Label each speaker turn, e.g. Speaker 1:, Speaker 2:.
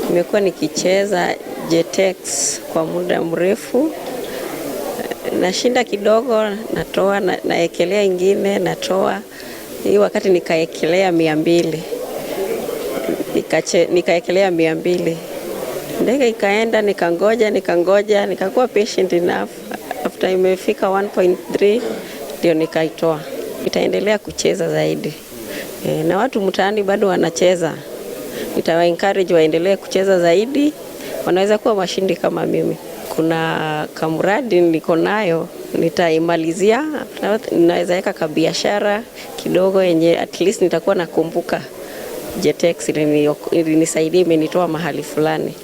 Speaker 1: Nimekuwa nikicheza JetX kwa muda mrefu, nashinda kidogo, natoa naekelea ingine, natoa. Hii wakati nikaekelea 200, nikaekelea 200, ndege ikaenda, nikangoja, nikangoja, nikakuwa patient enough. After imefika 1.3 ndio nikaitoa. Nitaendelea kucheza zaidi na watu mtaani bado wanacheza, nitawa encourage waendelee kucheza zaidi, wanaweza kuwa washindi kama mimi. Kuna kamradi niko nayo nitaimalizia, naweza weka kabiashara kidogo yenye at least nitakuwa nakumbuka JetX ilinisaidia, imenitoa mahali fulani.